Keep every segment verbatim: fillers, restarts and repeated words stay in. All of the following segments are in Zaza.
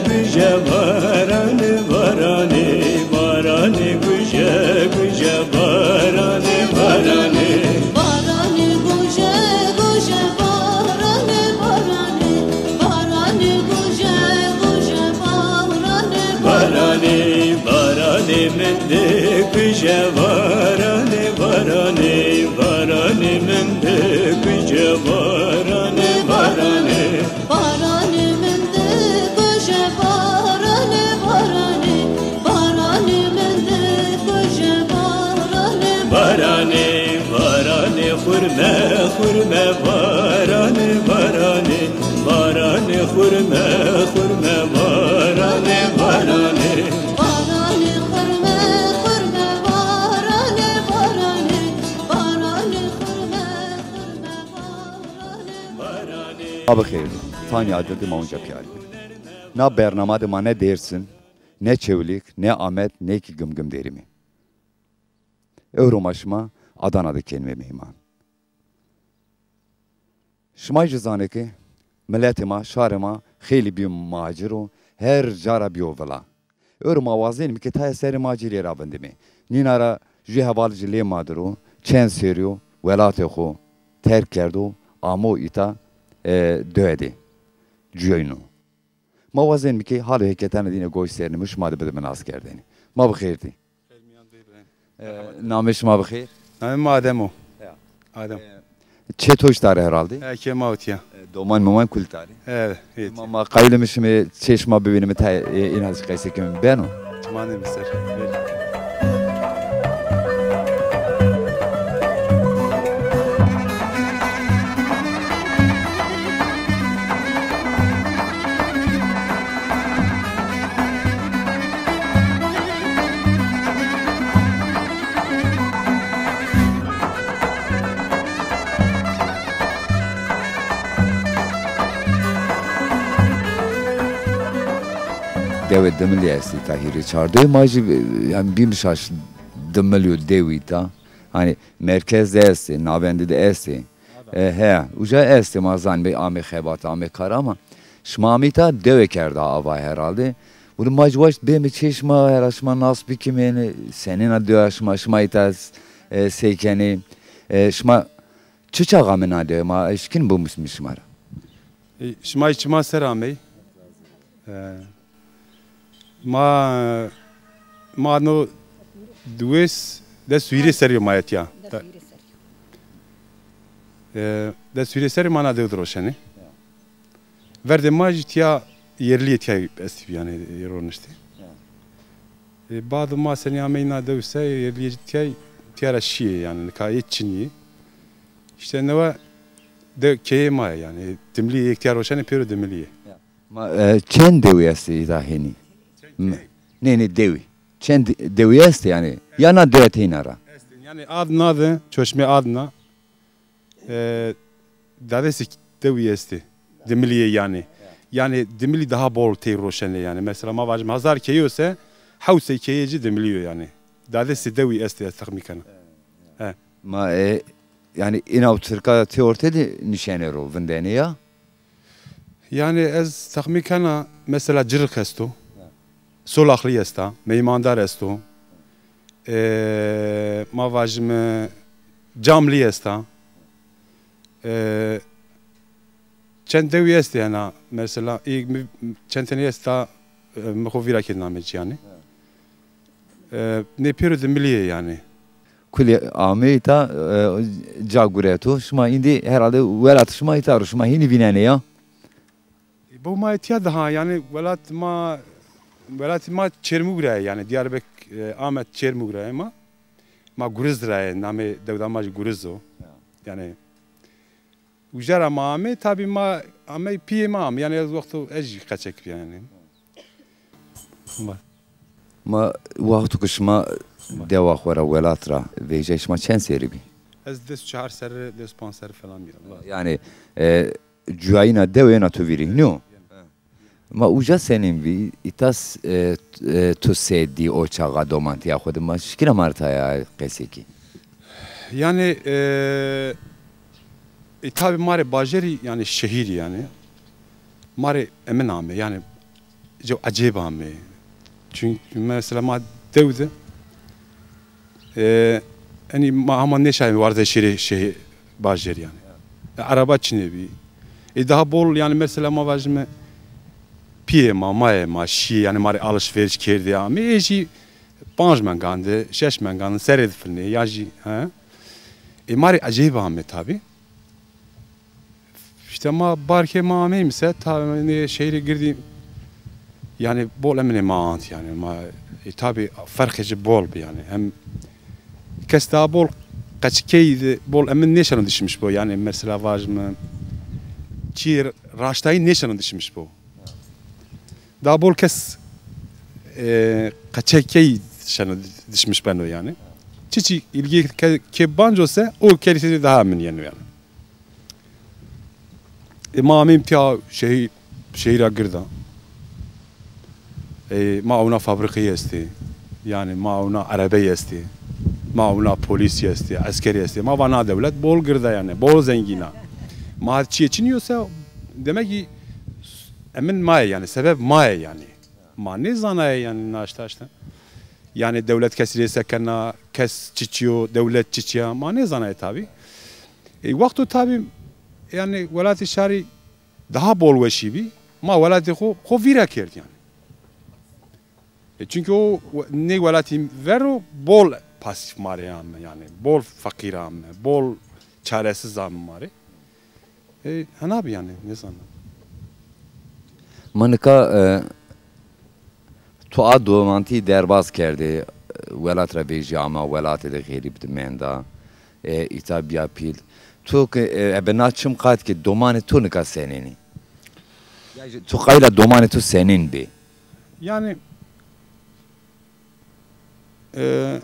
Guje varane varane, varane guje guje, varane varane. Varane guje guje, varane varane, varane guje guje, varane varane. Varane, varane mende guje, varane varane, varane mende guje, varane varane. Baranê min de kuje baranê, baranê, baranê min de kuje baranê. Baranê, baranê xurme, xurme baranê, baranê, baranê xurme, xurme baranê, baranê. Baranê xurme, xurme baranê, baranê, baranê xurme, xurme baranê. Ma bi xêr, tanî adir de ma unca pîyarî. Na bernama de ma ne Dêrsim, ne Çewlîg, ne Amed, ne kî Gimgim derîme. Ewro ma şima Adana de kenîme meyman. Şima jî zanê ke miletê ma, şarê ma xeylî bîyo muhacir û her ca ra bîyo vila. Ewro ma wazenîme ke tayê serê ma cîrê ra vindîme. Nîna ra jû heval jî lê ma dir o, çend serrî yo welatê xo terk kerdo, amo îta, e, dewe de cuyayno. Ma wazenîme ke hal û heketana dîne goş sernîme, şima de bidîme naskerdene. Ma bi xêr dî. E, namê şima bi xêr? Namê mi Adem o. Ya. Adem. E, çê to îta rê herhalde? E, kê ma îta ya. E, doman moman kul îta rê? Evet, evet. Ma, ma qayîl îme şima çê şima bivînîme, ta, e, îna zî qesê keme, beno? Tamam, mi ser. Dewê Dimilî estî, îta hîrê çar dew, ma jî, e, yanî bîme şaş, Dimilî yo dew îta. Hanî merkez de estê, navendî de estê. E, he, uca estê, ma zanîme amê xebata, amê kara, ama şima amê îta dewe kerda ava herhalde. Wile ma jî waşt bême çê şima, hera şima nas bikîme, yanî senîn a dewa şima, şima îta, e, sey kenê, e, şima çi çax ame na dewe, ma eşkîn bimusîme şima ra. E, şima jî çima ser amey. E, ma, ma no diwês des û hîrê serrî yo ma etîya. Des û hîrê serrî. E, des û hîrê serrî ma na dew de roşenê. Ya. Verdê ma jî tîya yerlîyê tîya estîbî, yanî, roniştê. Ya. E, bado ma senî amey na dew se, yerlîyê tîya, tîya ra şîyê, yanî nika ê çinî yê. Îşte newe de keyê ma yê, yanî Dimilî yê, tîya roşenê pêro Dimilî yê. Ya. Ma, e, çend dewî estê îta hênî? Çend key? Nê, nê, dewî. Çend dewî estê yanî? Ya na dewe teyna ra? Estê. Yanî Adna de, Çoşmê Adna, e, dadesî dewî estê. Dimilî yê yanî. Yanî Dimilî daha bol tey roşenê yanî. Mesela ma vajîme hazar keyî yo se, hewt sey keyê ci Dimilî yo yanî. Dadesî dewî estê, ez texmîn kena. He. Ma, e, yanî îna û Tirka tê ortê de nişenê ro vindenê ya? Yanî ez texmîn kena, mesela Cirix esto, Solaxlî esta, Meymandar esto, e, ma vajîme Camlî esta, e, çend dewî estê ena, mesela, ê mi, çend tenî esta, e, mi xo vîra kerd namê ci yanî. E, nê pêro Dimilî yê yanî. Kulî ameyî îta, e, ca gureto. Şima îndî herhalde welat şima îta ro, şima hînî vînenê ya? E, bo ma etîya daha, yanî welat ma, welatê ma Çêrmûg ra yê, yanî Diyarbek, e, Amed Çêrmûg ra yê ma. Ma Guriz ra yê, namê dewda ma jî Guriz o. Ya. Yanî uca ra ma amê, tabî ma amey pîyê ma amê. Yanî ez wexto ez jî qeçek bîya yanî. Ma wexto ke şima dewa xo ra, welat ra vejîyay, şima çend serrî bî? Ez des û çar serrî, des û panc serrî falan bîya. Yanî, e, cuyayîna dewe ena to vîrî, nîyo? Ma uca senîn bî? Îta s-, e, t-, e, to se dî o çaxa domantîya xo de? Ma şikîna ma rê tayê qesey kî. Yanî, e, e, tabî ma rê bajarî, yanî şehîrî yanî. Ma rê emin ame, yanî cew ecêb ame. Çünkü mesela ma dew de, e, enî ma hema nêşayê warde şêrê şehî bajêr yanî. E, ereba çinê bî. E, daha bol yanî mesela ma vajime pîyê ma, mayê ma şîyê yanî ma rê alışveriş kerdê amê. E jî panc mengan de, şeş mengan de serê de filnê ya jî, he. E, ma rê ecêb ame tabî. İşte ma barkê ma ameyîme se, ta nê şehîrê girdî, yanî bol eminê ma ant yanî ma, e, tabî ferqê ci bol bi yanî. Hem kes daha bol qeçikey de bol emin nêşeno dişmiş bo yanî mesela vajime çî raştayî nêşeno dişmiş bo. Daha bol kes, e, qeçekey şeno dişmiş beno yanî. Çiçî ilgî ke, ke banco se o kerisê daha emin yeno yanî. E, ma ameyîme tîya şehî-, şehîra gird a. E, ma ewna fabrikayî estê. Yanî ma ewna erebeyî estê. Ma ewna polîsî estê, eskerî estê. Ma va na dewlet bol gird a yanî, bol zengîn a. Ma çîyê çinî yo se, demek ki emin ma yê yanî, sebeb ma yê yanî. Ma nêzanayê yanî naşta işte. Yanî dewlet kesî rê se kena, kes çiçî yo, dewlet çiçî ya, ma nêzanayê tabî. E, wexto tabî, yanî welatê şarî daha bol weşî bî, ma welatê xo, xo vîra kerd yanî. E, çünkü o we-, nê welatî ver o bol pasîf ma rê ame yanî, bol feqîr ame, bol çaresiz ame ma rê. E, hena bî yanî, nêzana. Ma nika, e, tu a domantî derbaz kerdê, e, welat ra vejîya ama welatê de xerîb de menda, e, îta bîya pîl. Tu ke, e, ebe na çim qayt ke domanê tu nika senên ê? Ya jî tu qayîl a domanê tu senên bê? Yanî, e,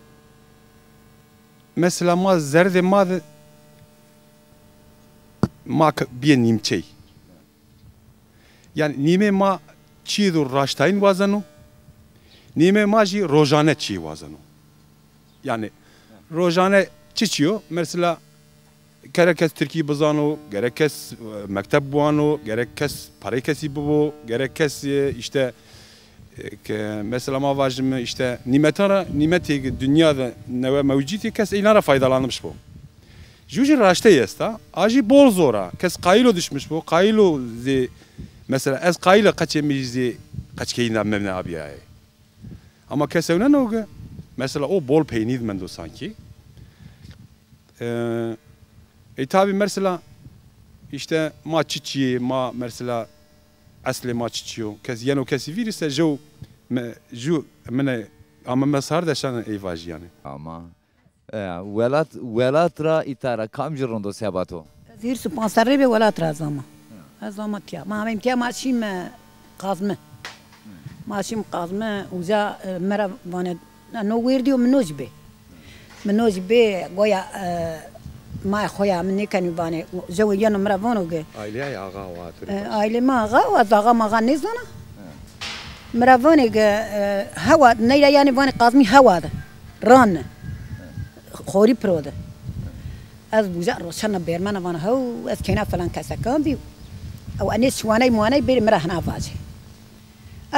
mesela ma zerdê ma de ma ke-, bîyê nîmçey. Yanî nîmê ma çîyê do raştayîn wazeno, nîmê ma jî rojane çîyê wazeno. Yanî rojane çiçî yo? Mesela gerek kes tirkî bizano, gerek kes, e, mekteb biwano, gerek kes perey kesî bibo, gerek kes, e, işte, e, ke mesela ma vajime işte nîmetan ra, nîmetê ke dinya de newe mewcîd ê, kes înan ra faydalanmiş bo. Ju jî raştey esta, a jî bol zor a. Kes qayîl o dişmiş bo, qayîl o zê, mesela ez qayîl a qeçê mi jî zê qeçkeyîna mi nêabîyayê. Ama kes ewneno ke, mesela o bol peynî de mendo sankî. E, e, tabî mesela, işte ma çiçî yê, ma mesela eslê ma çiçî yo. Kes yeno kesî vîrî se jew me, ju, mine, ama me sar de şan ey vajî yanî. Ama, e, welat, welat ra îta ra kamcî rind o seba to? Ez hîris û panc serrî bê welat ra ez ama. Ez ama tîya. Ma ameyme tîya ma şîme Qazme. Ma şîme Qazme, uca, e, mi ra vanê, na, no wêrdî yo, mi no jî bê. Mi no jî bê, goya, e, ma xo ya, mi nêkenî vanê. Jewe yeno mi ra vano ke. Aîleyê axa wa tu rê. E, aîlê ma axa wa, ez axa maxa nêzana. Mi ra vanê ke, e, hewa, neyra yanî vanê Qazmî hewa de. Ran. Xorî piro de. Ez uca roşena bêrmena vana hew, ez kêna filan kesekan bî. Ew enê şiwaney muwaney bêrê mi ra hina vacê.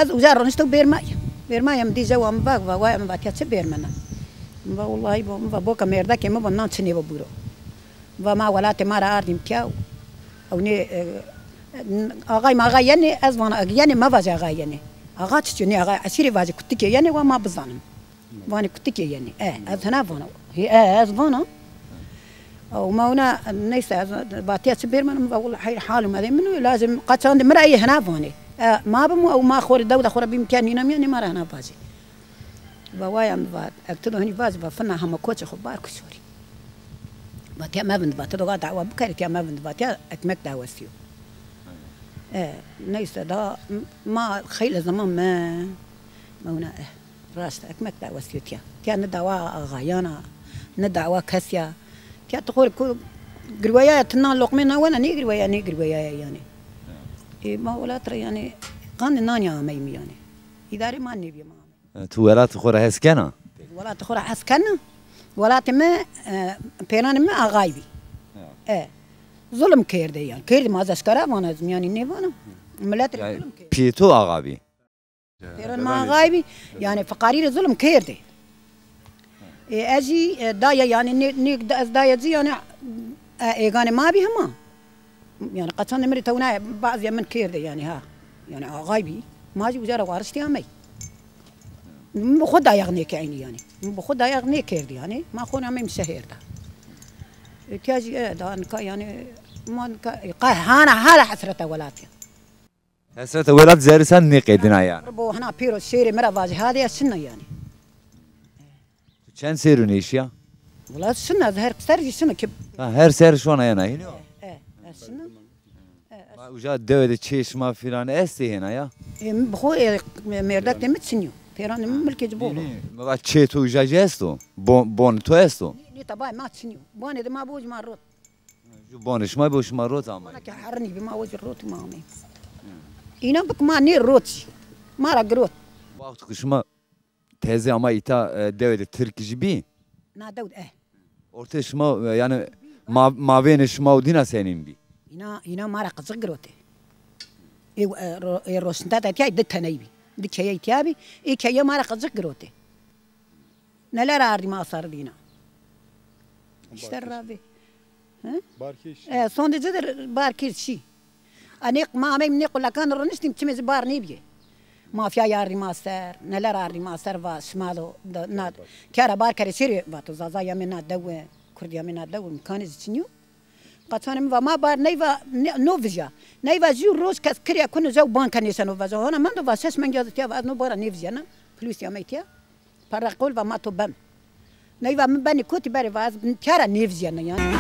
Ez uca ronişto bêrmaya. Bêrmaya mi dî jewa mi va, va waya mi va tiya çi bêrmena? Mi va wellahî bo, mi va boka mêrdekê mi bo nan çinê bo bûro. Mi va ma welatê ma ra ardîm tiya. Ew nê, e, axay maxa yenê, ez vana eg yenê, mevajê axay yenê. Axa çiçî yo, nê axay eşîrê vajê kutikê yenê wa ma bizanim. Vanê kutikê yenê. E, ez hina vana. Hê, e, ez vana. Ew ma wina, neyse, ez vatiya çi bêrmena, mi va wila heyr hal omedê min o, lazim qaçan de mi ra ey hina vanê. E, ma bimo, ew ma xo rê dew de xo ra bîm tiya nîna mîyanê ma ra hina vajê. Va waya mi va, eg ti do hinî vajî, va fina hema koçê xo bar ku şorî. Va tiya mevind, va ti do ga dawa bikerî, tiya mevind, va tiya ekmek dawesîyo. E, neyse, da m-, ma xeyle zaman me, me wina, e. Raşt, ekmek dawesîyo tiya. Tiya ni dawa axayan a, ni dawa kesî ya. Tiya ti xo rê ku girweyaya ti na loqmê na wena nêgirweya, nêgirweyaya yanî. E, ma welat ra yanî qandê nanî ameyîme yanî. Îdarê ma nêbîye ma ameyîme. E, tu welatê xo ra hes kena? Welatê xo ra hes kena. Welatê mi, e, pêranê mi axay bî. E, zulm kerdê yanî. Kerdê ma ez eşkera vana, ez mîyanî nêvana. Milet rê zulm kerdê. Pîyê to axa bî? Pêran ma axay bî, yanî fiqarî rê zulm kerdê. E, ez jî, e, daye, yanî nê, nê ez daye ci, yanî, e, êganê ma bî hema. Yanî qeçan de mi rê tewna bazîya min kerdê, yanî ha. Yanî axay bî. Ma jî uca ra wariştî amey. Mi bi xo dayax nêkeynî yanî. Mi bi xo dayax nêkerdî yanî. Ma xo ameyme şehir de. Îtya jî, e, da nika yanî, ma nika, e, qa-, hana hala hesreta welatî. Hesreta welat zerrî sen nêqedîna yanî. Bo hina pêro şêrê mi ra vajî hadê ya şina yanî. Tu çend serrû nêşîya? Wela şina, ez her ser jî şina ki. Ha, her ser şona yena hînî yo? E, e, ez şina. E, ez Ma uca dewe de çê şima filan estê hêna ya? E, mi bi xo, e, mêrdek de mi çinî yo. Pêran de mi milkê ci bol o. Nî, nî, mi va çê to uca jî esto? Bon, bon to esto? Nî, nî, tabay ma çinî yo. Bonê de ma bo jî ma rot. Ju bonê şima bo şima rot amay. Bona ke herinî bî ma wecî rot ma amey. Înan bik ma nê rot jî. Ma ra girot. Wexto ke şima teze ama îta, e, dewe de tirkî jî bî? Na dew de, e. Ortê şima, e, yanî ma-, mavênê şima û dîna senîn bî? Îna, îna ma ra qicik girotê. Ê, e, ro-, ê roşnda de tîya di teney bî. Di keyey tîya bî. Ê keye ma ra qicik girotê. Neler ardî ma ser dîna. İşte ravê. Hı? Barkê şî. E, sondê ci de barkê şî. Anê ma ameyme nê qulekan roniştîm, çimê ci bar nêbîyê. Mafya yardî ma ser, neler ardî ma ser va şima do, da, na, tîya ra bar kerê şêrê vato, Zaza yamê na dewe, Kurd yamê na dewe, imkanê ci çinî yo. Qaçanê mi va ma bar neyva ne-, no vija. Neyva jû roj kes kirya kuno jew banka nêşeno vejo. Hona mendo va şeş mengî ya tîya va ez no bara nêvijyena. Polîs amey tîya. Perra qol va ma to bem. Neyva mi benê kotî berê va ez tîya ra nêvijyena yanî.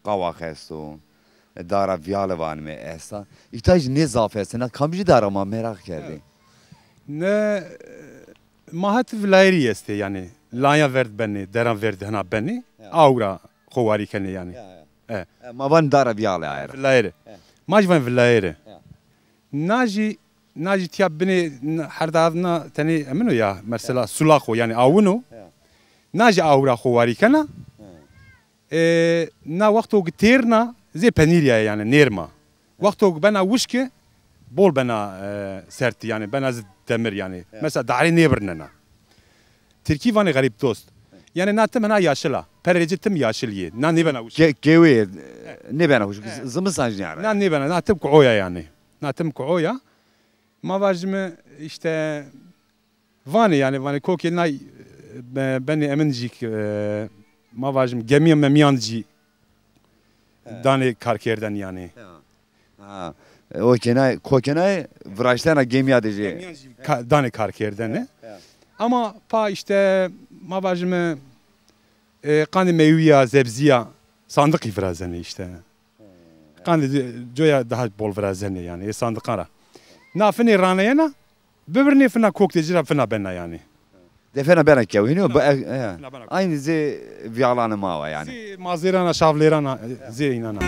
Qawax esto, dara vîyale vanime esta. Îta jî nê zaf estê. Na kamcî dara ma meraq kerdê? Ne, ma het vilayerî estê yanî. Laya verd benê, deran verd hina benê. Awra xo warî kenê yanî. E. E, ma vanê dara vîyale aye ra. Vilayere. Ma jî vanê vilayere. Na jî, na jî tîya binê, n-, herda na tenê emin o ya, mesela sulak o, yanî awin o. Na jî awra xo warî kena. E, na wexto ki têrna, zê penîrî ya yanî, nêrma. Wexto ki bena wişki, bol bena, e, sertî yanî, bena zî demir yanî. Mesela dairê nêbirnena. Tirkî vanê xerîbdost. Yanî na tim hina yaşil a. Perê ci tim yaşil yê. Na nêbena wişk. Ke-, kewê, e, nêbena wişk. Zimistan jî nêare. Na nêbena, na tim kuo ya yanî. Na tim kuo ya. Ma vajîme îşte vanê yanî, vanê kokê nay, e, be-, benê emin jî, e, ma vajîme gemîya memîyan jî danê karkerden yanî. Ha. E, o kenay, kokenay viraştena gemîya de jê. Gemîyan jî ka-, danê karkerdene. Ama pa îşte ma vajîme, e, qandê meywe ya, zebzî ya, sandiqî virazenê îşte. Qandê coya daha bol virazenê yanî, ê sandiqan ra. Na finê raneyena, bibirnê fina kok de ci ra fina bena yanî. Defena bena kew. Hînî yo, aynî zê vîyalanê ma wa yanî. Zê mazêran a, şavlêran a, zê înan a.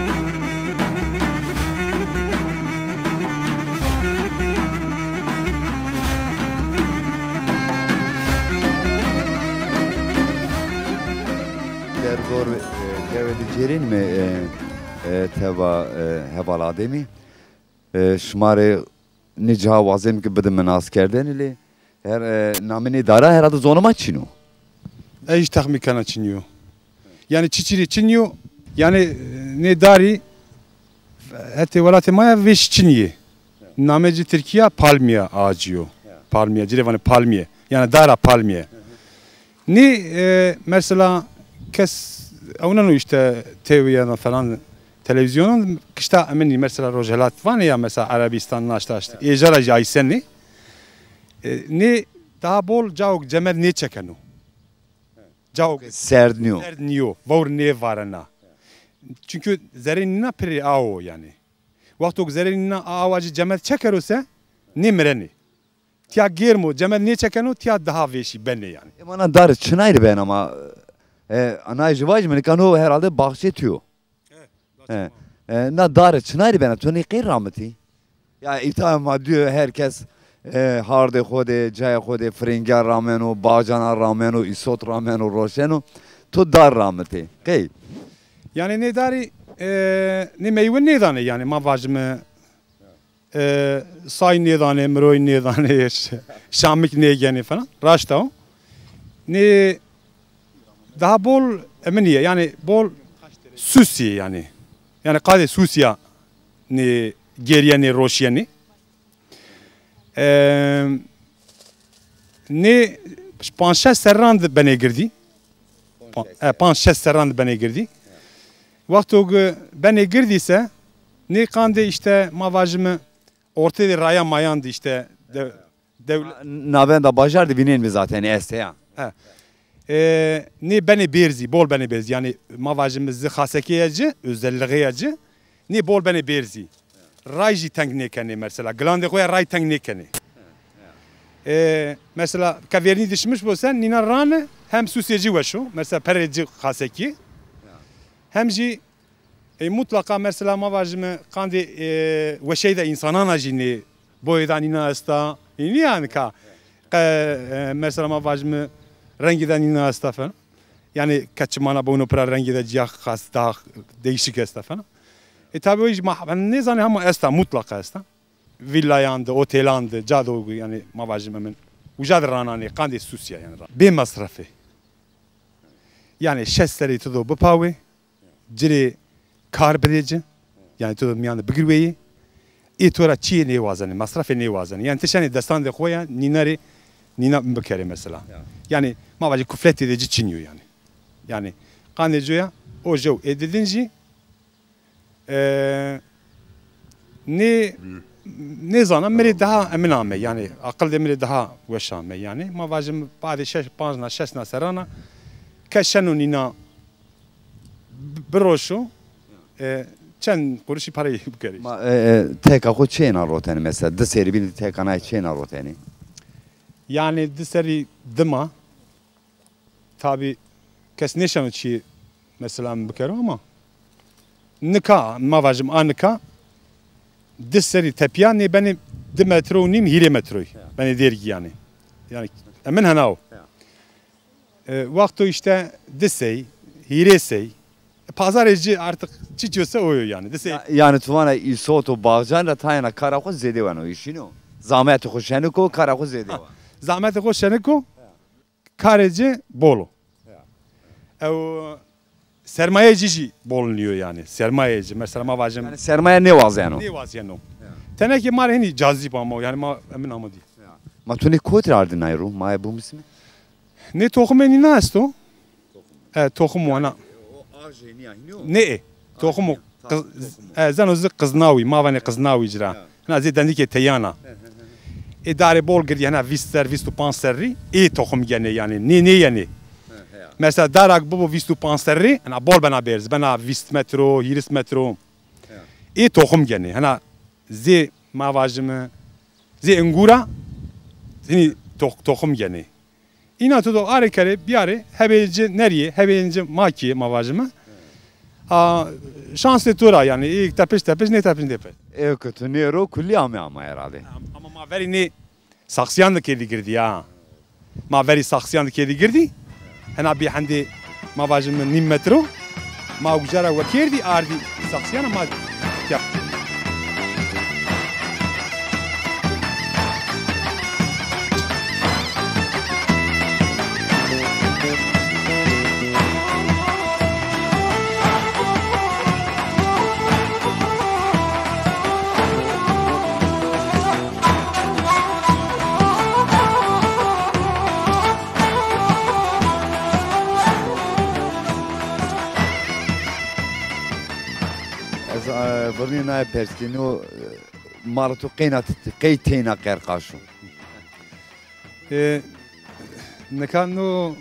Derdor, e, dewe de cêrênîme, e, e, teba, e, heval Ademî. E, şima rê nê ca wazêm ke bidîme naskerdene lê her, e, namê nê dara herhalde zonê ma çin o. Ez jî texmîn kena çinî yo. Yanî çiçî rê çinî yo? Yanî, e, nê darî hetê welatê ma ya vêşî çinî yê. Namê ci tirkî ya palmîye ağacı yo. Palmîye, ci rê vanê palmîye. Yanî dara palmîye. Nê, e, mesela kes ewneno îşte T V'yan falan televîzyonan kişta eminî mesela Rojhelat vanê ya mesela Erebîstan naşta îşte. Êja ra jî aysenê. E, nê daha bol cawok cemed nêçekeno. Cawok serd nîyo. Serd nîyo. Vewr nêvarena. Çunkî zerrê nîna pirê awo yanî. Wexto ke zerrê nîna awa ci cemed çekero se, nêmirenê. Tîya gêrm o, cemed nêçekeno, tîya daha vêşî benê yanî. Ema na darê çinay rê bena ma, e, anay jî vajîme, nika no herhalde baxçê tu yo. E, E, na dare çinarî bena, to nê qey ramitî? Ya îta ma diyo her kes, e, hardê xo de, cayê xo de, firinga rameno, bacana rameno, îsot rameno, roşeno. To dar ramitê. Qey? Yanî nê darî, e, nê meywe nêdanê, yanî ma vajime, e, say nêdanê, miroy nêdanê, ş-, şamik nêgenê falan. Raşta o. Nê daha bol eminîye, yanî bol susîye yanî. Yanî qadê susîya nê gêrîyenê, roşîyenê. E, nê panc şeş serran de benê girdî. Pa-, e, panc şeş serran de benê girdî. Wexto ki benê girdî se, nê qandê îşte ma vajime ortê de raya mayan de îşte de-, dewle- Na-, navenda bajar de vînên mi zaten este ya. He. E, nê benê bêrzî, bol benê bêrzî. Yanî ma vajime zi xasekê ya ci, özelliğê ya ci, nê bol benê bêrzî. Ray jî teng nêkenê mesela. Gilandê xo ya ray teng nêkenê. E, mesela ke vernî dişmiş bo sen, nîna rane hem susê ci weş o. Mesela perê ci xasekî. Hem jî, e, mutlaqa mesela ma vajime qandê, e, weşey de însanana jî nê boyê de nîna esta. E, nîya nika. Qe, e, mesela ma vajime rengî de nîna esta falan. Yanî ke çimana bowno pira rengî de cîya xas daha değişik esta falan. E, tabi o jî ma nêzanê hema esta, mutlaqa esta. Vîllayan de, otelan de, ca de, yanî ma vajime min uca de rananê, qandê susîya yanî ra-, bê mesrefê. Yanî şeş serrî ti do bipawê, ci rê kar bidê ci, yanî ti do mîyan de bigirweyê, ê to ra çîyê nêwazenê, mesrefê nêwazenê. Yanî ti şenê destandê xo ya nîna rê, nîna bikerê mesela. Ya. Yanî ma vajê kufletê de ci çinî yo yanî. Yanî qandê ci ya, o jew ê didin jî, e, nê, nêzana, mi rê daha emin ame, yanî aqil de mi rê daha weş ame yanî. Ma vajim badê şeş, panc na, şeş na serrana ke şeno nîna bi-, biroşo, e, çend quruşî parayî bikerê. Ma, e, e, teka xo çêna rotenê mesela? Di serî bînî teka nay çêna rotenê? Yanî di serî dima, tabî kes nêşeno çî mesela bikero ama nika, ma vajim a nika di serî tepîya nê benê di metro û nîm, hîrê metroyî. Ya. Benê dêrgî yanî. Yanî emin hena o. Ya. E, wexto îşte di sey, hîrê sey, e, pazarê ci artık çiçî yo se o yo yanî. Di sey. Ya-, yanî tu vana îsot û baxcan ra tayêna kara xo zêde weno, îşîno. Zametê xo şenik o, kara xo zêde wa. Zametê xo şenik o, karê ci bol o. Ya. Ew sermayeyê ci jî bol nîyo yanî. Sermayeyê ci, mesela ma vajim. Yanî sermaye nêwazeno. Nêwazeno. Ya. Tenekê ma rê hinî cazîb amo, yanî ma emin amo dî. Ya. Ma tu nê kotî ra ardî nay ro? Ma ê bimusîme. Nê toxumê nîna esto. E, toxum wana. O ajê nîya hînî yo? Nê, e, toxum o. Qiz-, e, zeno zi qiznawî, ma vanê qiznawî ci ra. Ya. Hina zê dendikê teyan a. He, he, he. Ê darê bol girdî, hina vîst ser, vîst û panc serrî, ê toxum genê yanî, nê nêyenê. He, he ya. Mesela darak bibo vîst û panc serrî, hina bol bena berz, bena vîst metro, hîris metro. He ya. Ê toxum genê. Hina zê ma vajime, zê ingûra, hinî tox-, toxum genê. Îna tu do arê kerê, biyarê, hebê ci nerîyê, hebê ci makîyê, ma vajime. A, şansê to ra yanî, ê tepişt tepişt, nêtepişt nêtepişt. Ê ke tu nêro, kulî ame ama herhalde. Ama ma verî nê saksîyan de kerdî girdî ya. Ma verî saksîyan de kerdî girdî. Hena bî hendê, ma vajime nîm metro. Ma uca ra wekerdî, ardî saksîyan ma ya. Ez, e, vurnî naye persî, no, e, ma ra tu qeyna t-, qey teyna qerqaş o? E, nika no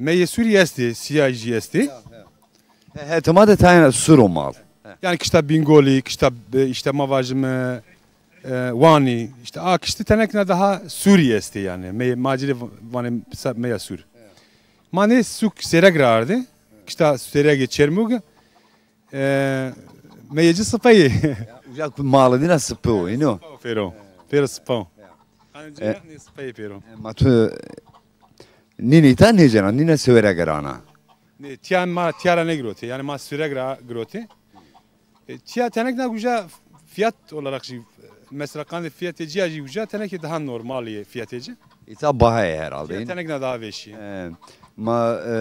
meyê sûrî estê, sîyayî jî estê. Ya, ya. He, hetima de tayêna sûr o mal. Yanî kişta Bîngolî, kişta, e, îşte ma vajime, e, Wanî, îşte a kiştî tenekna daha sûrî estê yanî. Meyê, ma ci rê vanê se-, meya sûr. Ma nê sûk Sêreg ra ardê. Kişta Sêregê Çermûge. E, Meyê ci sipeyê. Uca ku mali dîna sipe o, ino. Pêro. Pêro sipe o. Hanê cêna nê sipeyê pêro. Ma tu nînê îta nêcena, nîne sewere gerana. Nê, tiya ma tiya ra nêgirotê. Yani ma süreg ra girotê. E, tiya tenek na uca fiyat olarak jî, mesela qandê fiyatê ciya jî uca tenek daha normal yê fiyatê ci. Îta bahayê herhalde. Tiya tenek na daha vêşî. E, ma, e,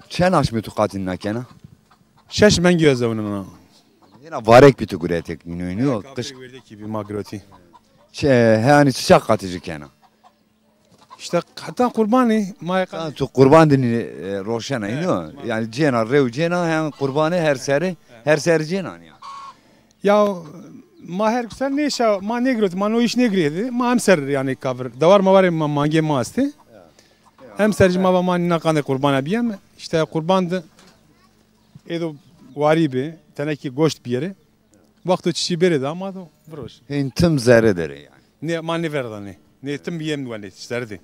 çend aşmî tu qatîn na kena? Şeş mengî ez ewnena. Hêna varek bî tu guretêk nîno nîyo. Qiş werdekî bî ma girotî. Çe, he, hanî çiçak qatî jî kena? İşte heta qurbanî ma... Ha, tu qurban de nî, e, roşena ino. Yani cêna, rew cêna, hem qurbanê her serî, her serî cêna ya. Ya ma her ser nêşa, ma nêgirot, ma no iş nêgirêdi. Ma hem ser yani kavir. Dawar ma varê ma mangê ma estê. Hem ser jî ma va ma nîna qandê qurbana biyem. İşte qurban de êdo warî bi, tenekî goşt biyerê. Wexto çişî bêrê de ama do viroj. Hên tim zerre derê yani. Nê, ma nêverdanê. Nê tim yem wenê zerre de.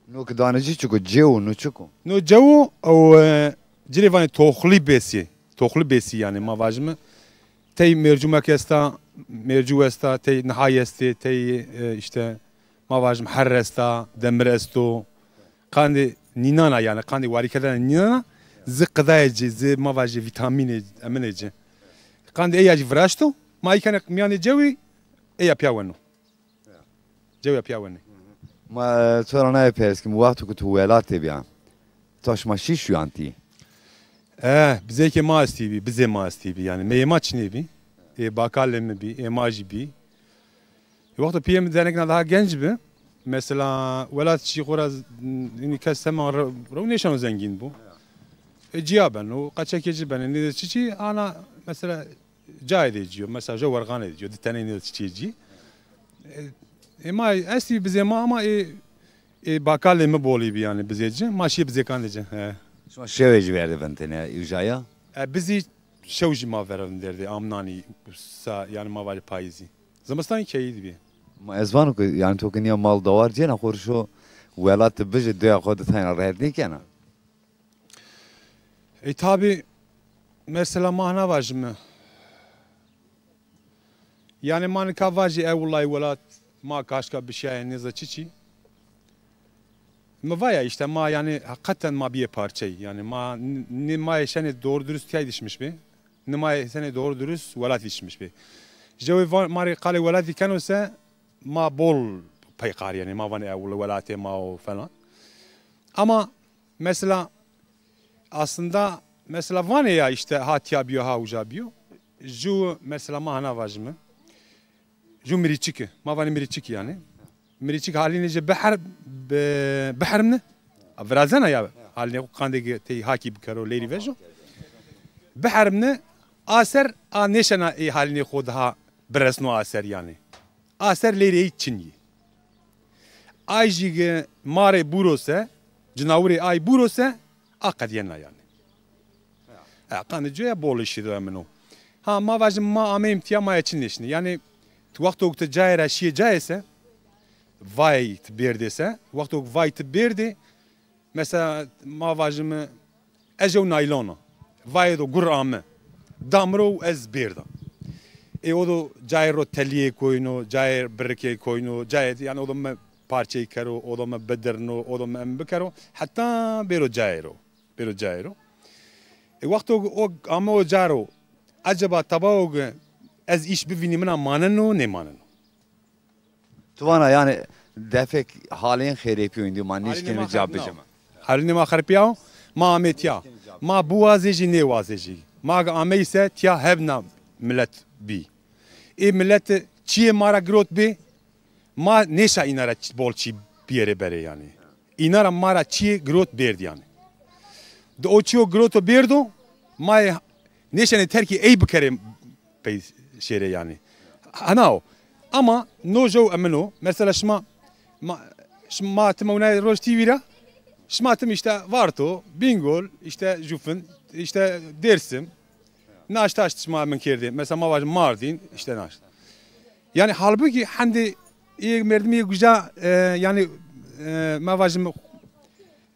No ki danê ci çiko, cew, no çiko? No cew o, e, cirê vanê toxlî besî. Toxlî besî yani ma vajime. Tey mercumek esta, mercu esta, tey nihay estê, tey, e, işte ma vajim herr esta, demir esto. Qandê nînana yani, qandê warîkerdene nînana, zi qidayê ci, zi ma vajê vîtamînê, eminê ci. Qandê eya jî viraşto, ma îkene mîyanê cewî, eya pîya weno. Cewî ya pîya wenê. Ma, e, to ra naye pers kim, wexto ku tu welat de bîya, to şima şî şuyantî? E, bizêkê ma estî bî, bizê ma estî bî yani. Meyê ma çinê bî. Ê bakalê mi bî, ê ma jî bî. E, wexto pîyê mi denekna daha genc bi, mesela welat çî xo ra z-, inî kes hemen re-, rew nêşeno zengîn bo. E, ciya beno, qeçekê ci benê, nê de çiçî, ana mesela cayê de ciyo, mesela jo werxanê de ciyo, di tenê nê de çiçî cî. E, e, ma estî bizê ma ama e, e, bakalê mi bolî bî yani bizê ci, ma şîyê bizêkan de ci. He. Şima şewê jî verdê vintêne uca ya? E, bizî şew jî ma verevin derdê, amnanî sa, yani ma vajê payîzî. Zimistanî keyî dibî. Ma ez vano ke, yani to ke nîya mal dawar cêna, xo rişo welat de bijê, doya xo de tayna rehet nêkena. E, tabî, mesela ma hina vajime. Yani ma nika vajî e wulay welat, ma kaşka bişiyayê nêza çiçî. Mi va ya işte ma yani heqeten ma biyê parçey. Yani ma n-, nê ma şenê doğru dürüst tiyay dişmiş bi. Nê ma şenê doğru dürüst welat dişmiş bi. Jewê va-, ma rê qalê welatî keno se ma bol peyqar yani ma vanê e wul-, welatê ma o falan. Ama mesela aslında mesela vanê ya işte ha tiya biyo ha uca biyo. Ju mesela ma hana vajime. Ju mirîçiki. Ma vanê mirîçiki yani. Mirîçik halînê ci biher-, bi-, bihermne. Virazena ya halînê xo qandê ki tey hakî bikero, lêrî vejo. Bihermne a ser a nêşena ê halînê xo daha biresno a ser yani. A ser lêrê ey çin yê. Ay jî ki marê buro se, cinawirê ay buro se, a qedîyena yani. Ha, qandê coya bol işî do emino. Ha, ma vajim ma ameyim tiya ma ya çi nêşinî. Yani, tu wexto tu cayê ra şiyê cayê se, vay tu bêrdê se, wexto vay tu bêrdê, mesela ma vajim ez jew naylon a. Vayê do gur ame. Damro û ez bêrda. E, o do cayê ro telîyê koyno, cayê birikê koyno, cayê, yani o do mi parçey kero, o do mi bidirno, o do mi em bikero. Heta bêro cayê ro. Bêro cayê ro. E, wexto o ame o ca ro, eceba tabao ki ez îş bivînî mina maneno, nêmaneno? Tu vana yani defek halên xerepî o, îndî ma nêşkenîme ca bijime. Halê ma xerpîya o, ma amê tiya. Ma biwazê jî nêwazê jî. Ma ge ameyî se tiya hebna milet bî. Ê milet çiyê ma ra girot bê, ma nêşa îna ra ç-, bol çî biyerê berê yani. Îna ra ma ra çiyê girot bêrd yani. De o çiyo giroto bêrdo, ma ê nêşenê terkê ey bikerê pey şêrê yani. Hena o. Ama no jew emino. Mesela şima, ma, şima tim ewnayê Roj T V ra, şima tim işte Varto, Bingol, işte Jufin, işte Dêrsim. Naşt taşt şima min kerdê. Mesela ma vajim Mardin, işte naşt. Yani halbuki hendê ê merdimî guca, e, yani, e, ma vajim,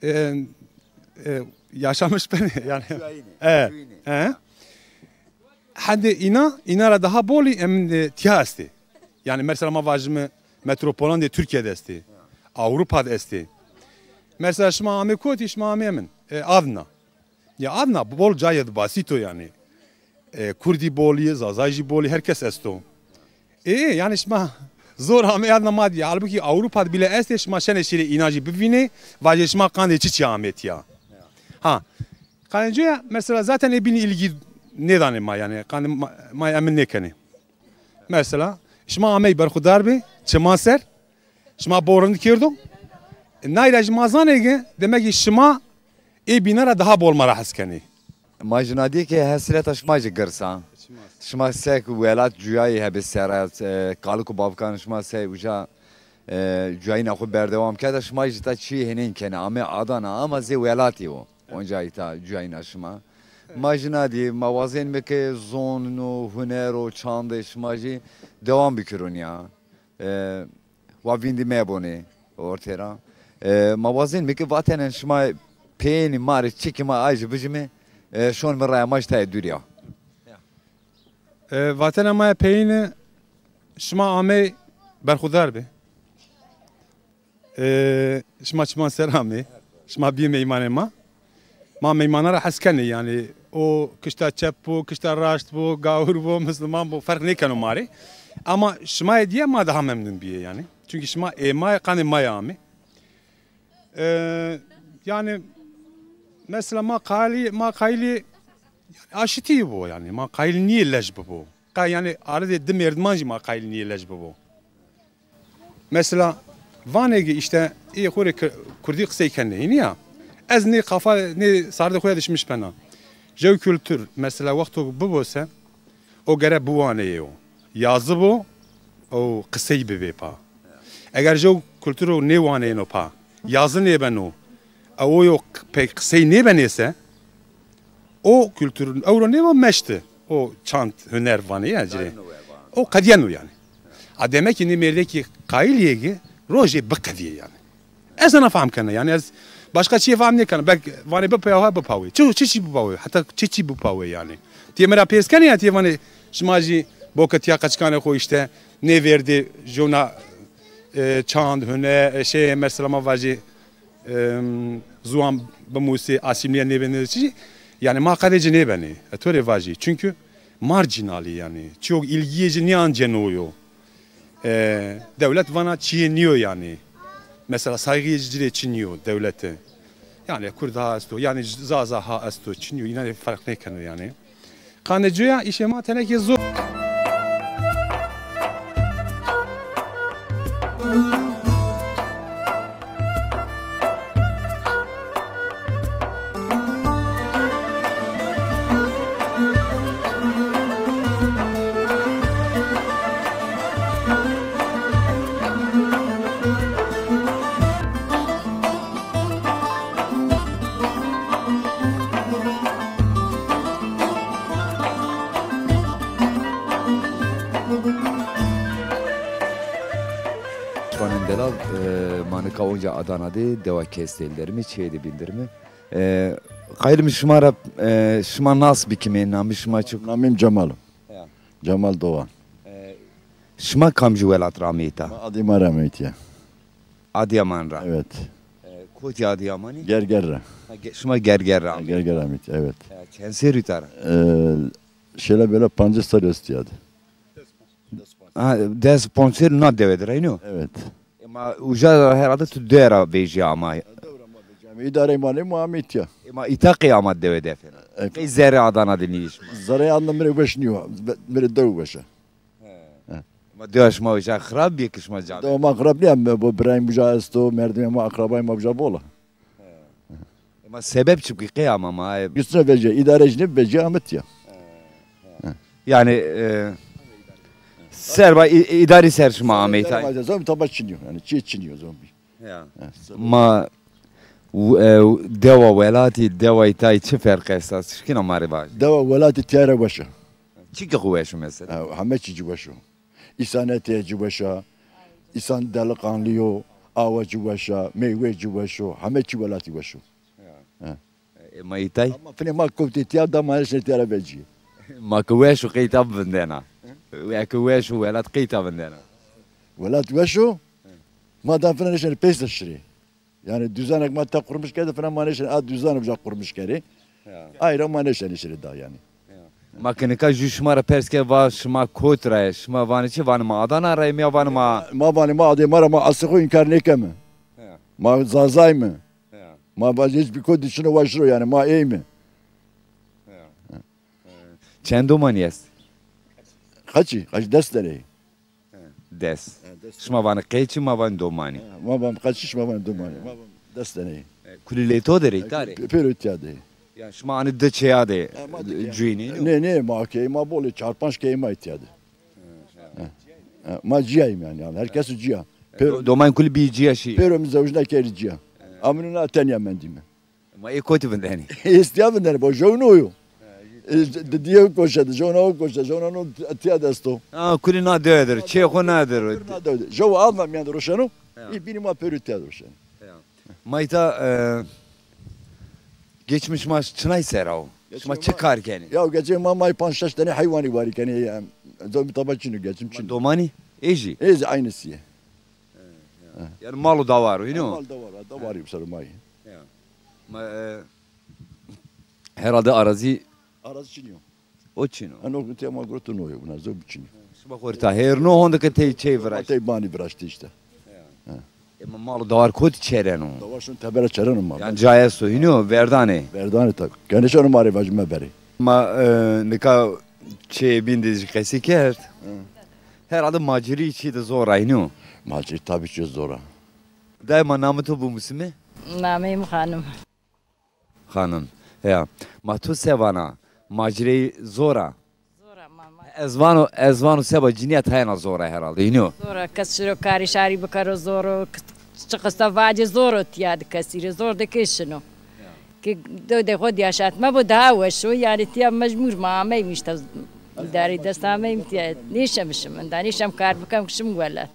e, e, yaşamış benê yani. E, e. Hendê înan, înan ra daha bolî emin de tiya estê. Yanî mesela ma vajîme metropolan de Tirkîye de estê. Ewropa de estê. Mesela şima amê kotî, şima amê emin. E, Adna. Ya Adna bol cayê de basît o yanî. E, Kurdî bolî, Zazay jî bolî, her kes esto. E, yanî şima zor amê Adna ma dî. Halbukî Ewropa de bîle estê, şima şenê şîrê înan jî bivînê, vajê şima qandê çiçî amê tiya. Ha, qandê coya mesela zaten ê bînî îlgî nêdanê ma yanî, qandê ma, ma emin nêkenê. Mesela, şima amey berxudar bê, çiman ser, şima bo rind kêrdo. Nay ra jî ma zanê ke, demek ki şima ê bînan ra daha bol ma ra hes kenê. Ma jî na dî ke hesreta şima jî girs a. Şima sek welat cuyayî hebê sera, e, kalik û bavikan şima sey uca, e, cuyayîna xwu berdewam kerda, şima jî ta çîyê hênên kenê. Amê Adana ama zê welatî o. Onca îta cuyayîna şima. Ma jî na dî, ma wazenîme ke zon û huner û çandê şima jî dewam bikirûn ya. E, wa vîndî mebonê ortê ra. E, ma wazenîme ke vatenen şima peyênî ma rê çikê ma ay jî bijîme, e, şonîme raya ma jî tayê dûrî ya. E, vatena ma ya peyêne şima amey berxudar bê. E, şima çiman ser amê. Şima bîyê meymanê ma. Ma meymana ra hes kenê yanî. O kişta çep bo, kişta raşt bo, gawir bo, misliman bo, ferq nêkeno ma rê. Ama şima yê dîye ma daha memnun bîyê yanî. Çunkî şima ê ma yê, qandê ma yê amê. E, yanî mesela ma qayîlî, ma qayîlî yanî aşitî bo yanî. Ma qayîl nîyê lej bibo. Qa yanî aredê di merdiman jî ma qayîl nîyê lej bibo. Mesela vanê ki îşte ê xo rê ki-, kurdî qisey kenê, hînî ya. Ez nê qafa, nê sardê xo ya de şimiş bena. Jew kultur, mesela wexto bibo se, o gere biwanê yo. Yazı bo, o qisey bibê pa. Eger jew kulturo nêwaneyno pa, yazı nêbeno, e, o yo q-, pey qisey nêbenê se, o kultur ewro nêbo meşti. O çand, huner vanê ya ci rê. O qedîyeno yanî. A demek ki nê mêrdekî qayîl yê ki rojê biqedîyê yanî. Ez ena fehm kena yanî, ez başka çîyê fehm nêkena. Belk vanê bipawê, ha bipawê. Çi, çi çî bipawê? Heta çi çî bipawê yanî? Tîyê mi ra pês kenê ya tîyê vanê şima jî bo ke tîya qeçikanê xo îşte nêvêrdê jona, e, çand, huner, e, şey mesela ma vajê, em, ziwan bimusê, asîmîle nêbenê çi, yanî ma qedê ci nêbenê. E, to rê vajî. Çunkî marjînal ê yanî. Çîyo îlgîyê ci nêanceno yo. E, dewlet vana çîyê nîyo yanî. Mesela saygîyê ci rê çi nîyo dewlete. Yanî kurd ha esto, yanî zaza ha esto, çi nîyo, înan rê ferq nêkeno yanî. Qandê coya îşê ma tenekê zor. Şiwanên delal, e, ma nika onca Adana de dewa Kestel der ime, çêyê de bîn der ime. E, qayîl îme şima ra, e, şima nas bikîme, namê şima çik? Namê mi Cemal o. Ya. Cemal Doğan. E, şima kamcî welat ra ameyî îta? Ma Adıyaman ra ameyî îta. Adıyaman ra? Evet. E, kotî Adıyamanî? Gerger ra. Ha, Ge-, şima Gerger ra ameyî? Gerger ameyî îta, evet. E, çend serrî îta ra? E, şêle bêle pancês serrî estî ya de. Ha, des ponc serrî na dewe de ra, ino? Evet. Ema uca ra herhalde tu dewe ra vejîya ama. Îdareyê ma nê, ma ameyî îta. Ema îta qey ama dewe de fena? E, qey zerrê Adana de nîyê şima? Zerrê Adana mi rê weş nîyo. Mi rê dew weş a. He. Ema dewa şima uca xirab bîye ki şima ca de? Dewa ma xirab nîya, bo birayê mi uca esto, merdimê ma, akrabayê ma uca bol a. Ema sebeb çik bî qey ama ma? Üstüne vecîya, îdare jî nêbi, vecîya ame tiya. Yanî, e, serba î-, îdarî ser şima ameyî tay. Zon taba çinî yo, yanî çîyê çinî yo zon bî. Ya. Ma, e, dewa welatî, dewa îtay çi ferq esta? Şikîna ma rê vaj. Dewa welatî tîya ra weş a. Çi ki xwu weş o mesela? Ha, heme çî ci weş o. Îsanetê ci weş a, îsan delikanlî yo, awe ci weş a, meywê ci weş o, heme çî welatî weş o. Ya. Ha. E, ma îtay? Ama finê ma kewtê tîya, da ma eşnê tîya ra vecîyê. Ma ki weş û qeyta vindena. Eke weş û welat qeyta vindena. Welat weş o. Ma da fina nêşenê peysa şirê. Yani düzenek ma te qurmuş kerde fina ma nêşenê a düzen uca qurmuş kerê. Ya. Ayra ma nêşenê şirê da yani. Ya. Ma ki nika jü şima ra pers ke va şima kot ra yê, şima vanê çi, vanê ma Adana ra yê, ya vanê ma. Ma vanê ma adê ma ra ma asê xo înkar nêkeme. Ya. Ma Zazay mi. Ya. Ma va hiç bir kot içine ulaşır o yani ma ey mi. Ya. Çend domanî est? Kaçî? Kaç, des tane. Des. Ha, des. Şima vanê qeçî, ma vanê domanî. Ha, ma van kaçî, şima van domanî. Ma van des tane. E, kulî lê to de rê, îta rê? Pe-, pêro tîya de. Ya şima anî di çeya de, ha, ma di çeya, cuyînê, no? Nê, nê, ma key ma bol ê, çar panc key ma tîya de. Ha. Ha, ma ciyayîm yani, yani her kes ciya. E, pêro, do-, domanî kulî bî ciya şî. Pêro mi zewjna kerî ciya. Amîno na tenya mendîme. Ma ê kotî vindenî? Ê tîya vindenî, bo jew no yo. Ê, di-, diye koşe de, jew na o koşe, jew na no tîya de esto. Ha, kulî na dewe der, çê xo na der. Na dewe der. Jew alma miyan de roşeno, ê bînî ma pêro tîya de roşeno. Ya. Ma îta, e, geçmiş ma çinay sera o? Şima çi kar kenî? Ya geçmiş ma may panc şeş tane heywanî warî kenî. Zomî taba çin o, geçim çin o. Domanî? Ê jî? Ê jî aynısı ye. Ha. Yani mal û dawar o, îno? Mal dawar, dawarî ser o ma yê. Ya. Ma, e, herhalde arazî. Arazî çin o. O çin o. Eno tîya ma gurto no yo, buna zor çin o. Şima xo rê ta hêrno, honde ke tey çey viraşt. Tey banî viraştî işte. Ya. Ha. E, ma mal û dawar kotî çereno? Dawar şino tebera çereno ma. Yani ca esto, îno, verdanê? Verdanê tabi. Kenê şeno ma rê vajîme berê. Ma, e, nika çê bîn de jî qesî kerd. Hı. Herhalde macirî çî de zor a, îno? Macirî tabi çî zor a. Dayê ma, namê to bimusîme? Nameyê mi Xanim. Xanim. Ya. Ma to se vana? Macirî zor a? Zor a ma, ma. Ez vano, ez vano seba cinîya tayêna zor a herhalde, îno? Zor a. Kes şiro karê şarî bikero zor o. Çi qisa vacê zor o tîya de kesî rê. Zor de kê şino. Ya. Ke dew de xo dî yaşatma bo daha weş o. Yani tîya mecbur ma ameyim işte. Îdarê dest ameyim tîya. Nêşemişim inda. Nêşem kar bikem ki şim welat.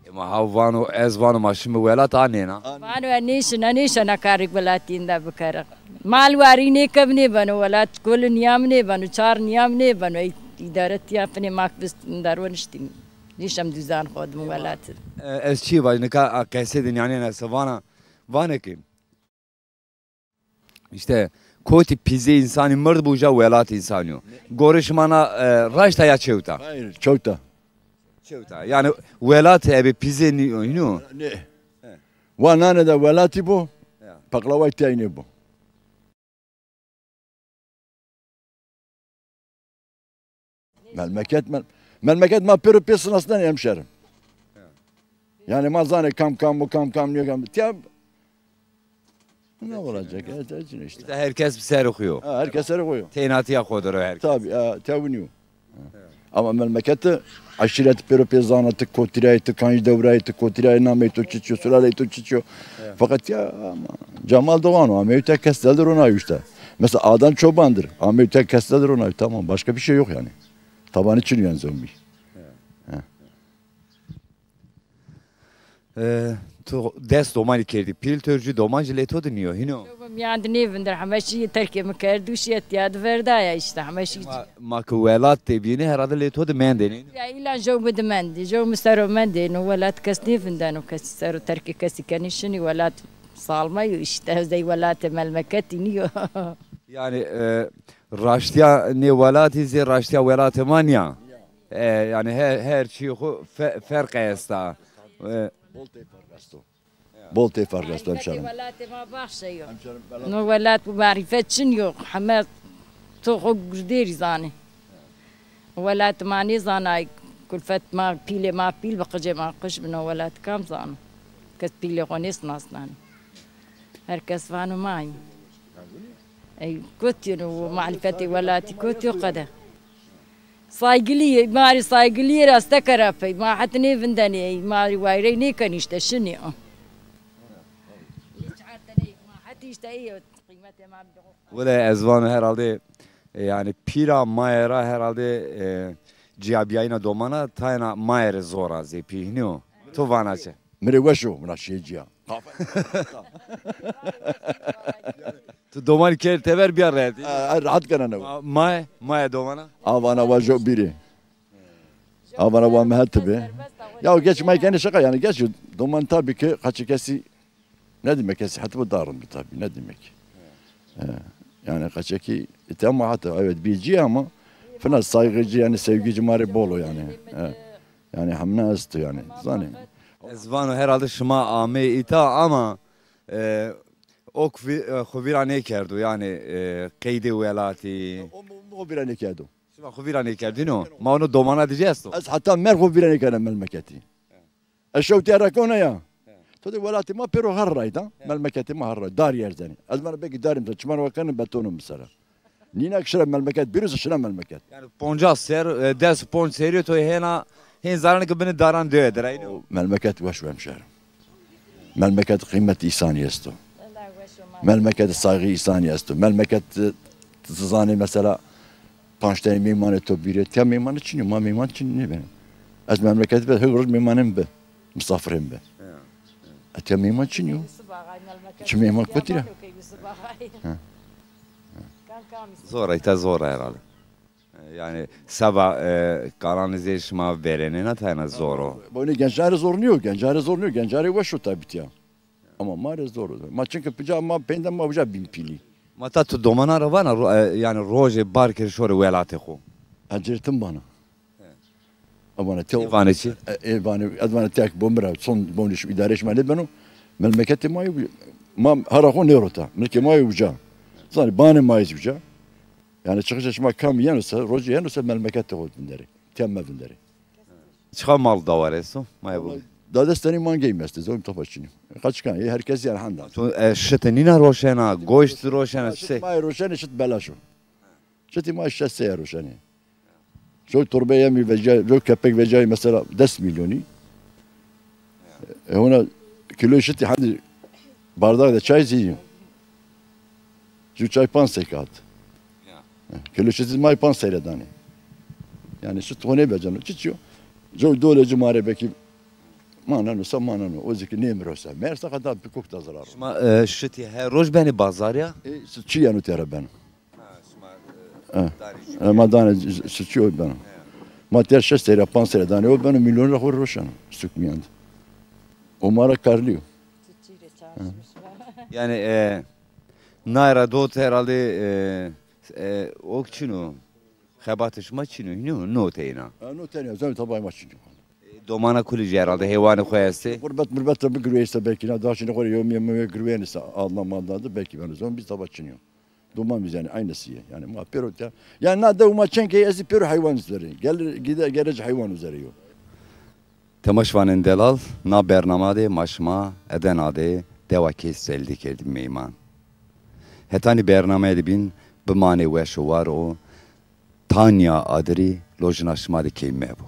Ema ha vano, ez vano ma şime welat, a nêna? Vano ez nêşina, nêşena karê welatî inda bikera. Mal warî nêkem nêbeno welat, kol nîyam nêbeno, çar nîyam nêbeno. Ey îdare tîya finê ma ki vist inda roniştîm. Nêşem duzan xo dim welat. E, ez çî vaj, nika a qesê de nîyanên ese vana, vanê ki İşte kotî pîzê însanî mird bo, uca welat însanî yo. Gorê şima na, e, raşt a ya çewt a? Hayır, çewt a. Çewt a. Yani welat ebe pîzê nîyo, îno? Nê. He. Wa nane de welatî bo, ya, peqlaway tîyay nêbo. Memleket, mem-, memleket ma pêro pê sinasnenê hemşerim. Yani ma zanê kam kam o, kam kam nîyo, kam. Tîya ne olacak? Ya, işte. İşte herkes bi serê xo yo. Ha, herkes serê xo yo. Tênatîya xo der o herkes. Tabii, ya, tîya winî yo. Ama memleketi aşireti pêro pê zana, ti kotirayê, ti kancî dewrayê, ti kotirayê, nameyê to çiçî yo, sulaleyê to çiçî yo. Evet. Fakat ya ama Cemal Doğan o, ameyî tîya kes del de ronayî işte. Mesela Adem Çoban'dır, ameyî tîya kes del de ronayî, tamam, başka bir şey yok yani. Tabanî çin o yani zomî. Evet. He. E, to des domanî kerdî pîl, to jû doman jî lê to de nîyo, hîno? Jew mi mîyan de nêvindir, heme şî terkê mi kerd û şîye tîya de verdaya işte, heme şî. Ma, ma ki welat de bîne, herhalde lê to de mendêne. Ya îlan jew mi de mendê, jew mi ser o mendê, no welat kes nêvindeno, kesî ser o terkê kesî kenê şinî, welat salma yo işte, ez dey welatê melmeketî nîyo. Yani, e, raştîya nê welatî zê raştîya welatê ma nîya. E, yani her, her çî xo fe-, ferq esta. E, bol tey ferq esto. Bol tey ferq esto hemşerim. Welatê ma baxşe yo. No welat bu marîfet çin yo. Heme to xo gurdêrî zanê. Welat ma nêzanay, kulfet ma, pîlê ma pîl bi, qicê ma qic bi, no welat kam zano? Kes pîlê xo nêsinasnanê. Her kes vano ma yî. Ey, kotî yo, o marîfetê welatî kotî yo qede. Saygilî yê, ma rê saygilî yê rasteke ra pey. Ma het nêvindenê, ma rê wayrey nêkenê işte, şinê. Ma het işte ey qîmetê ma bide. Wele ez vano herhalde, e, yani pîra maye ra herhalde, e, cîyabîyayîna domana tayêna maye rê zor a zê pî, hînî yo? To vana çi? Mi rê weş o, mina şîyê cîya. Kafa. Tu domanî kerd teber bîya rehet. E, e, rehet kena ne. Ma, maye, maye domana. A vana wa jo bîrî. A vana wa mi het bi. Ya geç ma kenê şaka yanî geç doman tabî ki kaçı kesi ne demek kesi het bu darın bi tabî ne demek. E, yanî kaçeki ite ama hatta evet bîcî ama fina saygıcı yanî sevgici ma rê bol o yanî. E, yanî hemna esto yanî. Zanî. Ez vano herhalde şima amê îta ama, e, o xu vî-, e, xu vîra nêkerdo, yanî, e, qeydê welatî. O mi, mi xu vîra nêkerdo. Şima xu vîra nêkerdîno? Ma ono domana dî esto. Ez heta merg xu vîra nêkerdî memleketî. Ez şewtîya rekona ya. To de welatî ma pêro her ray da, memleketê ma her ray. Dar yerzenî. Ez bana belkî darîm ser, çiman wa kenî betono mi sera. Nîna ki şira memleket, bîrû se şina memleket. Yanî poncas ser, e, des ponc serî to hêna, hên zanenê ki binê daran dewe der, aynî. O memleket weş o hemşerim. Memleket qîmet îsanî esto. Memleket saygı îsanî esto. Memleket, e, ti zanê mesela panc tenî meymanê to bîrê. Tiya meymanî çinî, ma meyman çinî nêbenê. Ez memleket be, her roj meymanê mi bi. Misafirê mi bi. Ya, ya. E, tiya meyman çinî yo. Çi meyman kotî ra? Ha. Zor a, îta zor a herhalde. E, yanî seba, e, kalanê zê şima verênena tayna zor o. Bonê gencarê zor nîyo, gencarê zor nîyo, gencarê weş o tabî tiya. Ama ma rê zor o. Ma çinke pica ma peyndê ma uca bîn pîlî. Ma ta tu domana ra vana ro-, e, yanî rojê bar kerî şorê welatê xo. Ecêrtim vana. He. Vana te. Ê vanê çi? E, ê vanê, ez vana tek bo mi ra, son bonê şima, îdarê şima nêbeno. Memleketê ma yo, ma hera xo nêrota. Milkê ma yo uca. Zanî banê ma yê uca. Yanî çıkışa şima kam yeno se, rojî yeno se memleketê xo vinderê. Tiya mevinderê. Çiqa mal dawar esto? Maya bu. Dades tenî mangey mi estê, zor mi tapa çinî. Kaçikan, ê herkes yanî handa. Tu, e, şitî nîna roşena, goşt roşena, çi se? Şit maya roşenê, şit belaş o. Şitî ma şeş sey roşenê. Zor torbe yemî vecay, zor kepek vecay mesela des milyonî. E, ona kilo şitî hadi bardak de çay zî. Ju çay panc sey kağıt. Ya. Kilo çitî ma panc sey ra danê. Yanî çi to nêveceno, çiçî yo. Zor dole ci ma rê belkî maneno se maneno. O zî ki nêmiro se. Meğerse qeda bi kok da zarar. Şima, e, şitî her roj benê bazar ya? E, çi yeno tera beno. Ha, şima, e, danê. E, ma danê çiçî o beno. Ya. Ma ter şeş sey ra, panc sey ra danê o beno, milyon ra xo roşeno. Suk mîyan de. O ma ra karlî yo. Yanî, e, naye ra dot herhalde, e, e, o çin o. Xebatê şima çin o, hînî no teyna. Ha, no teyna, zor mi tabay ma çin o. E, domana kulî jî herhalde heywanê xo estê. Qurbet murbet ra bigirweyê se belkî, na daşinê xo rê yewmîye mewmîye girweyêne se, adna madna de belkî beno, zor mi biz taba çin o. Doman biz yanî aynısı ye. Yanî ma pêro te, yanî na dew ma çend key ez zî pêro heywan üzerê. Gel, gide, gerec heywan üzerê yo. Temaşvanên delal, na bernama de ma şima Edena de dewa Kêsrelî de kerdî meyman. Hetanî bernameyê de bîn, bimanê weş û war o, Tanya Adirî lojina şima de key mebo.